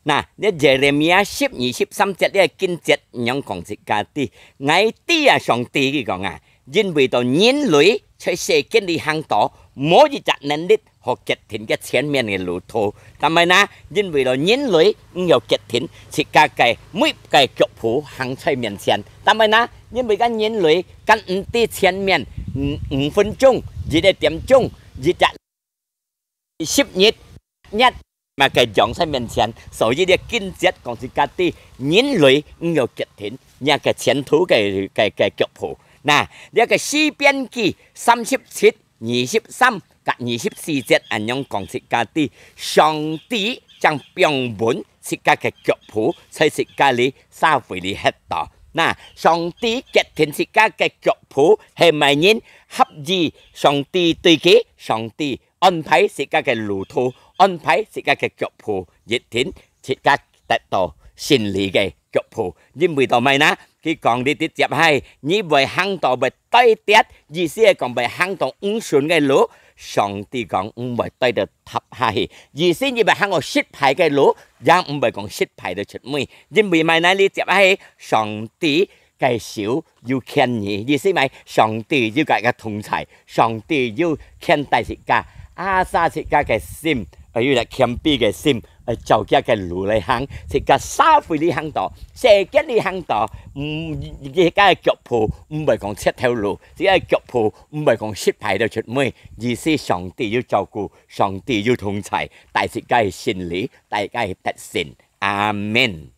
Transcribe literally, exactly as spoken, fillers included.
那，這耶利米亞十二十三節這經節仰講自家知？𠊎知啊，上帝佢講啊，因為到人類在世間裡行到，無一隻能力好決定个前面个路途。但係呢，因為到人類毋曉決定自家个每个腳步行在面前。但係呢，因為个人類更毋知前面五五分鐘、一个點鐘、一隻 十日、日嘛个樣在面前，所以這經節講自家知，人類毋曉決定若个前途个个个腳步。那，這个詩篇記三十七、二十三甲二十四節恁樣講自家知，上帝正放穩自家个腳步，在自家裡社會裡歇到。那，上帝決定自家个腳步係麼人合意，上帝對佢，上帝 安排自家个路途，安排自家个腳步，一定自家得到勝利个腳步。因為到麼个呢？佢講你直接係，你會行到會對跌，意思係講會行到毋順个路，上帝講毋會對到塌下去。意思你會行到失敗个路，也毋會講失敗到出尾。因為麼个呢？你接下去，上帝 个手有牽你，意思麼个？上帝有个个同在，上帝有牽帶自家，啊，使自家个心，愛有隻謙卑个心，愛照佢个路來行，自家社會裡行到，世間裡行到，嗯，自家个腳步毋會講切頭路，自家个腳步毋會講失敗到出尾，意思上帝有照顧，上帝有同在，帶自家个勝利，帶自家个得勝。阿門。